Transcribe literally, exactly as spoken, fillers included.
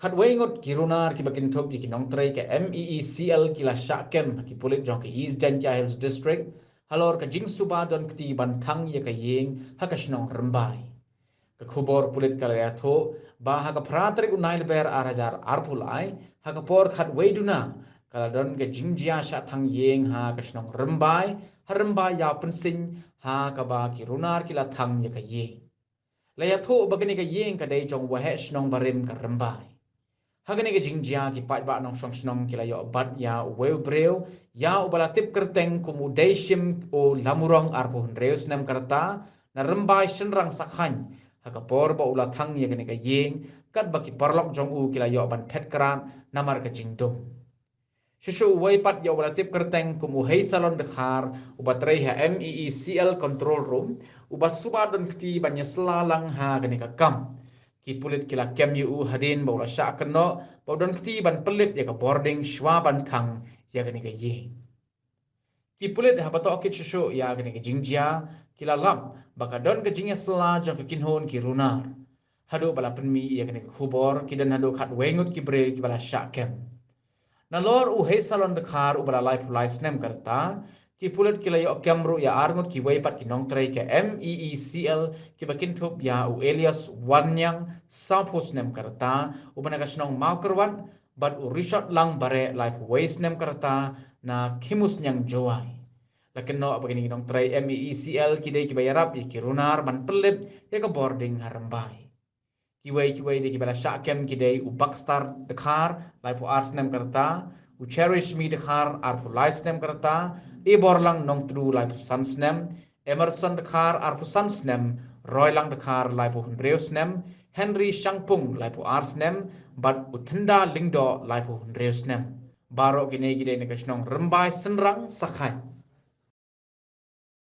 Khatwei ngut ki runar kiba kynthup ïa ki nongtrei ka MEECL ki la shah kem ha ki pulit jong ka East Jaintia Hills District halor ka jingsuba don kti ban thang ïa ka ïing ha ka shnong Rymbai. Ka khubor pulit ka la ïathuh ba ha ka phra tarik u Nailar ar hajar arphew lai, ha ka por khatwei duna, ka la don ka jingjia shah thang ïing ha ka shnong Rymbai, ha Rymbai Ïawpynsieñ, ha kaba ki runar ki la thang ïa ka ïing. La ïathuh ba kane ka ïing ka dei jong u waheh shnong barim ka Rymbai. Ha kane ka jingjia ki paidbah nongshong shnong ki la ïoh bat ïa uwei u briew, ïa uba la tip kyrteng kum u Deishim u Lamurong arphew hynriew snem ka rta, na Rymbai Shynrang Sakhain, ha ka por ba u la thang ïa kane ka ïing, katba ki paralok jong u ki la ïoh ban phet krad namar ka jingdum. Shuh shuh uwei pat ïa uba la tip kyrteng kum u Heisalon Dkhar, uba trei ha MEECL Control Room, uba suba don kti ban ïasylla lang ha kane ka kam. Ki pulit ki la kem ïa u hadien ba u la shah kynnoh ba u don kti ban pynlip ïa ka bording shuwa ban thang ïa kane ka ïing. Ki pulit haba tohkit shuh shuh ïa kane ka jingjia, ki la lap ba ka don ka jingïasylla jong ka kynhun ki runar. Haduh ba la pynmih ïa kane ka khubor, ki don haduh khatwei ngut ki briew kiba la shah kem. Nalor u Heisalon Dkhar uba la laiphew lai snem ka rta, ki pulit ki la ïoh kem ruh ïa ar ngut kiwei pat ki nongtrei ka MEECL kiba kynthup ïa u Elias Wanniang, sawphew snem ka rta, uba na ka shnong Mawkyrwat, bad u Richard Langbareh, laiphew wei snem ka rta, na Khimusniang, Jowai. La kynnoh ba kine ki nongtrei MEECL ki dei kiba ïarap ïa ki runar ban pynlip ïa ka bording ha Rymbai. Kiwei kiwei de kiba la shah kem ki dei u Baxter Dkhar, laiphew ar snem ka rta, u Cherish Me Dkhar, arphew lai snem ka rta, Iborlang Nongtdu, laiphew san snem, Emerson Dkhar, arphew san snem, Roylang Dkhar, laiphew hynriew snem, Henry Shangpung, laiphew ar snem, bad u Thynda Lyngdoh, laiphew hynriew snem. Baroh kine ki dei na ka shnong Rymbai Shynrang Sakhain.